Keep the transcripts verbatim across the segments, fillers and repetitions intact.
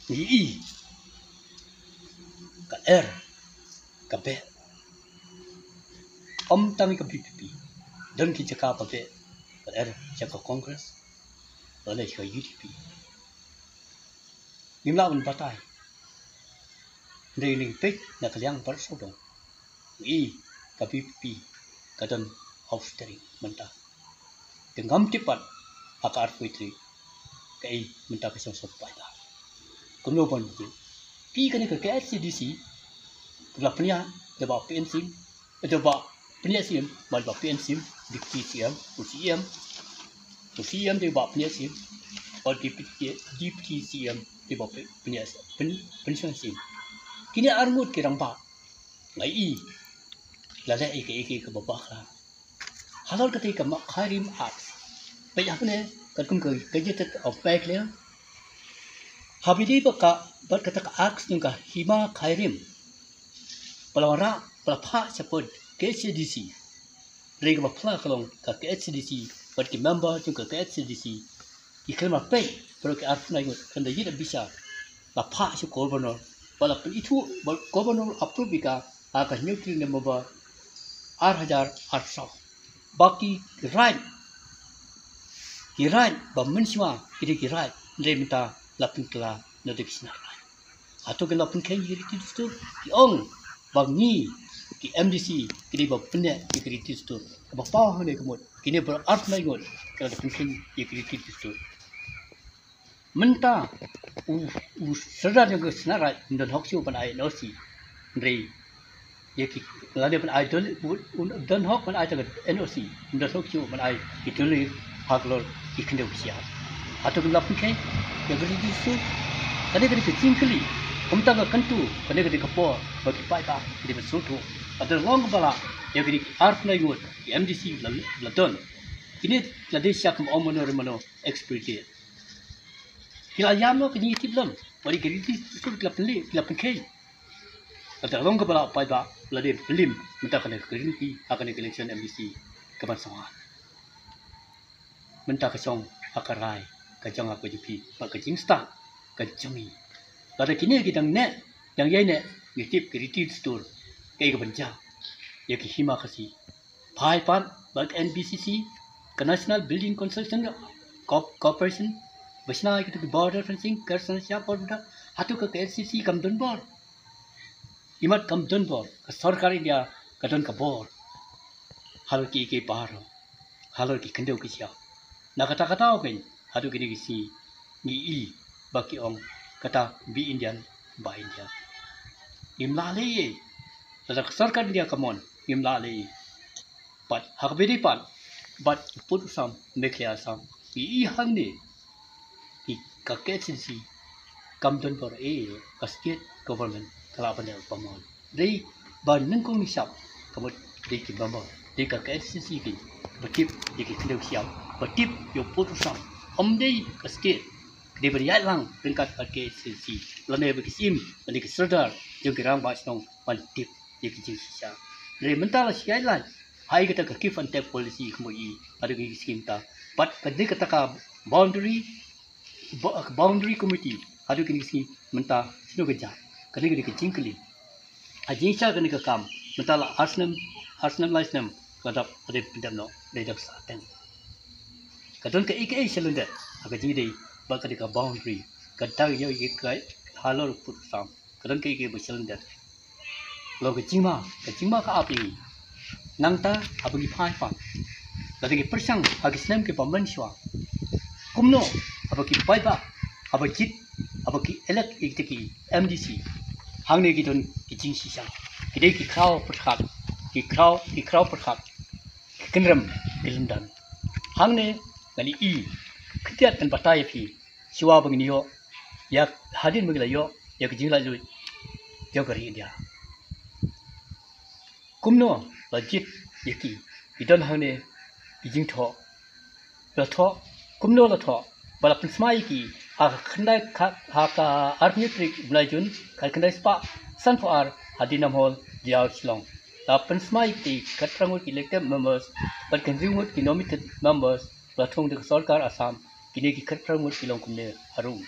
Ngi i ka er ka beh. Ym tang ka B P P, don ki jaka ba beh ka er jaka Congress, lane jaka U D P. Ngim lah ban batai. Hynrei ngi peit na ka liang baroh sawdong, ngi i ka B P P ka don outstanding mynta. Te ngam tip pat ha ka arphew wei tarik kaei mynta ka song song paidbah. Kumno ban bujur? Phi kane ka K H A D C ka la pynïaid da bah P N Sing, da bah pynïaid Sing, ba bah P N Sing, Deputy C M, u C M, u C M da bah pynïaid Sing, ba Deputy, Deputy C M da bah pynïaid, pyn, pynïaid Sing. Kine arngut ki rangbah, nga i la leh ïa kaei kaei kaba bakla. Halor kata ka Mawkhairim Act, peit hangne katkum ka Gazetted of Meghalaya, haba ïadei bad ka, bad kata ka Act jong ka Hima Khairim, ba la wanrah, ba la phah shaphang K H A D C. Hynrei kaba phylla ka long ka K H A D C bad ki member jong ka K H A D C ki khlem peit baroh ki arphew ngut, khlem da ïoh bishar, la phah sha u Governor, ba la pynithuh, ba u Governor approve ïa ka ha ka hynñiew tarik November ar hajar arphew saw. Ba ki raid, ki raid ba mynshuwa ki dei ki raid, hynrei mynta la pynkylla na ki snar raid. Hato ki la pynkheiñ ïa ki riti dustur? Ki ong ba ngi ki M D C ki dei ba pynneh ïa ki riti dustur. Kaba paw hangne ka mut, kine baroh arphew ngut ki la pynkheiñ ïa ki riti dustur. Mynta u, u sordar jong ka snar raid um don hok shuh ban ai N O C. Hynrei ïa ki, lane ban ai dol, u, u don hok ban ai tang ka N O C, um don hok shuh ban ai ki dol ha ka lor ki khyndew ki shiap. Hato kin la pynkheiñ ïa ka riti dustur? Kane ka dei ka jingkylli. Kumta ka kyntu, kane ka dei ka por ba ki paidbah ki dei ban sngewthuh. Ka dei long kaba lah ïa kine ki arphew ngut ki M D C la, la don. Kine la dei sha kum ong mano re mano expiry date. Ki la ïam noh ka jingïatiplem. Wat ïa ki riti dustur ki la pynleh, ki la pynkheiñ. Kata long kaba lah paidbah, la dei pynlem mynta kane ka riti ha kane ka election M D C kaban sdang. Mynta ka shong ha ka rai ka jong nga ka jong phi, bad ka jingstad ka jong ngi. Lada kine ki dang neh, dang ïai neh, ngi tip ki riti dustur kaei kaban jia ïa ki Hima Khasi. Phai pat bad ka N B C C, ka National Building Construction Corp-, Corporation, ba shna ïa kito ki border fencing, ka rson sha border, hato ka K H A D C kam don bor? Imat kam don bor, ka sorkar India ka don ka bor halor kiei kiei baroh, halor ki khyndew ki shiap. Na kata kata o kein, haduh kine ki sngi ngi i ba ki ong kata be Indian, buy Indian. Ngim lah leh ei. Lada ka sorkar India ka mon, ngim lah leh ei. Bad ha kaba ïadei pat bad u pud u sam Meghalaya Assam, ngi i hangne, ki, ka K H A D C kam don bor ei, ka state government ka lah ban leh ba mon. Dei ba nyngkong nyngshap, ka mut dei ki member, dei ka K H A D C kein ba tip ïa ki khyndew shiap, ba tip ïa u pud u sam. Ym dei ka state, ka dei ban ïaid lang ryngkat ka K H A D C, lane ba ki syiem, lane ki sordar jong ki rangbah shnong ban tip ïa ki jingshisha. Hynrei mynta la shu ïaid lang ha ïa kata ka give and take policy, ka mut i, haduh kine ki sngi mynta. Bad ka dei kata ka boundary, bo-, boundary committee, haduh kine ki sngi mynta shano ka jia? Kane ka dei ka jingkylli. Ha jingshisha kane ka kam, mynta la ar snem, ar snem lai snem ka dap, ka dei pyndep noh, dei dap sa teng. Ka don kaei kaei shalyndet ha ka jingdei bad ka dei ka boundary, ka dang ïa ka halor u pud u sam. Ka don kaei kaei ba shalyndet. Long ka jingma, ka jingma ka ap ïa ngi. Nangta haba ngi phai pat, lada ngi pyrshang ha ki snem kiba mynshuwa, kumno haba ki paidbah, haba jied, haba ki elect ïa kita ki M D C, hangne ki don ki jingshisha, ki dei ki khraw pyrkhat, ki khraw, ki khraw pyrkhat, ki kynrem, ki lyndan. Hangne ngan ïohi, khyndiat ngan batai ïa phi, shuwa ba ngin ïoh ïa, hadien ba ngi la ïoh ïa ka jinglaitluid jong ka ri India. Kumno la jied ïa ki, ki don hangne ki jingthoh, la thoh, kumno la thoh ba la pynsmai ïa ki ha ka khyndai ka, ha ka arphew tarik u bnai Jun, ka khyndai spah sanphew ar, ha Dynam Hall, Diaw, Shillong. La pynsmai ïa ki khatphra ngut ki elected members bad ki hynriew ngut ki nominated members, la thung da ka sorkar Assam. Kine ki khatphra ngut ki long kumne harum.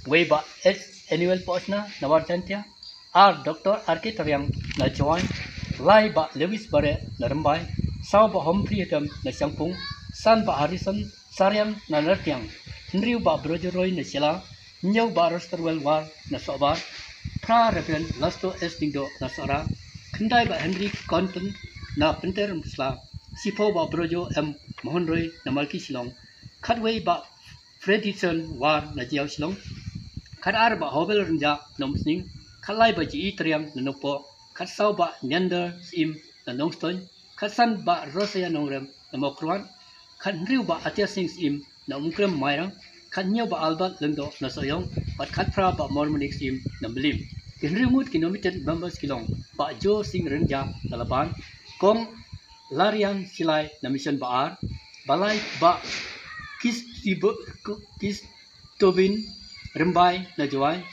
Wei Bah H Anuel Pochna na Warjaiñtia, ar Doctor R K Tariang na Jowai, lai Bah Lewis Bareh na Rymbai, saw Bah Humphrey Hedem na Shangpung, san Bah Harrison Sariang na Nertiang, hynriew Bah Brojo Roy na Shella, hynñiew Bah Rosterwell War na Sohbar, phra Reverend Lasto S Lyngdoh na Sohra, khyndai Bah Henry Conton na Pynter Umsla, shiphew Bah Brojo M Mohon Roy na Malki Shillong, khatwei Bah Fredrickson War na Jaïaw Shillong, khatar Bah Hobel Rynjah na Umsning, khatlai Bah J E Tariang na Nongpoh, khatsaw Bah Neander Syiem na Nongstoiñ, khatsan Bah Rosaya Nongrem na Mawkyrwat, khathynriew Bah Atia Singh Syiem na Umkrem Mairang, khathynñiew Bah Albert Lyngdoh na Sohiong, bad khatphra Bah Mormonik Syiem na Mylliem. Ki hynriew ngut ki nominated members ki long Bah Jo Singh Rynjah na Laban, Kong Larian Shilai na Mission Ba-ar, Bah Lai Bah Kistib-, Kistobin Rymbai na Jowai,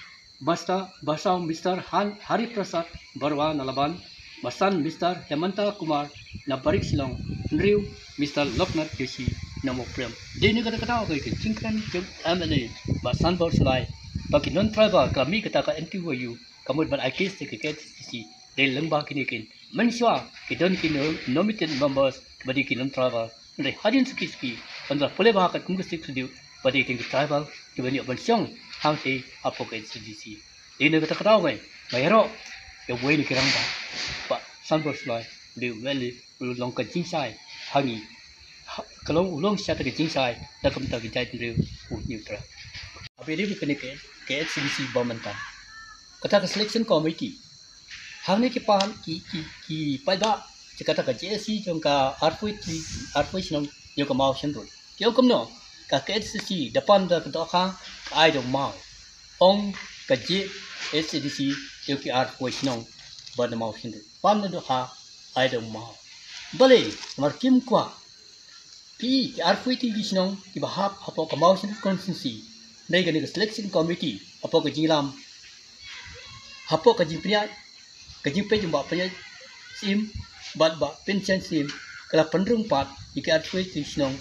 Basta, basaw Mister Han, Hari Prasad Barua na Laban, basan Mister Hemanta Kumar na Barik Shillong, hynriew Mister Loknath Joshi na Mawprem. Dei na kata ka daw ka jingkren jong u M L A Bah Sanbor Shullai ba ki non-tribal ka la mih kata ka N T Y U, ka mut ban ai case ïa ka K H A D C, dei lyngba kine kin. Mynshuwa ki don ki no-, nominated members ba dei ki non-tribal. Hynrei hadien suki suki, ban da pule bha kat kum ka Sixth Schedule, ba dei tang ki tribal kiban ïoh ban shong hangtei hapoh ka K H A D C. Dei na kata ka daw ngi, nga ïaroh ïa uwei na ki rangbah, Bah Sanbor Shullai, u dei u M L A u long ka jingshai ha ngi, ha, ka long, u long shisha ka jingshai na ka bynta ka jaitbynriew u Hynñiewtrep. Haba ïadei bad kane ka K H A D C ba mynta, kata ka selection committee, hangne ki pan, ki, ki, ki paidbah jong kata ka J A C jong ka arphew, arphew shnong jong ka Mawshynrut ki ong kumno, ka K H A D C da pan da ka dohkha ka ai da u maw. Ong ka J H A D C jong ki arphew shnong ba na Mawshynrut, pan da dohkha ai da u maw. Balei? Namar kim kwah phi ki arphew tylli ki shnong kiba hap hapoh ka Mawshynrut constituency, hynrei kane ka selection committee hapoh ka jingïalam, hapoh ka jingpynïaid, ka jingpeit jong Bah Pynïaid Syiem bad Bah Pynshaiñ Syiem, ka la pynrung pat ïa ki arphew tylli ki shnong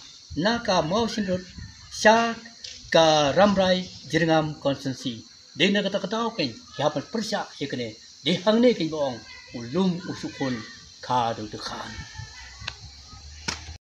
na ka Mawshynrut sha ka Rambrai Jyrngam constituency. Dei na kata ka daw kein ki hap ban pyrshah ïa kane. Dei hangne kein ba ong, u lum u shu khun, ka dei u dkhan.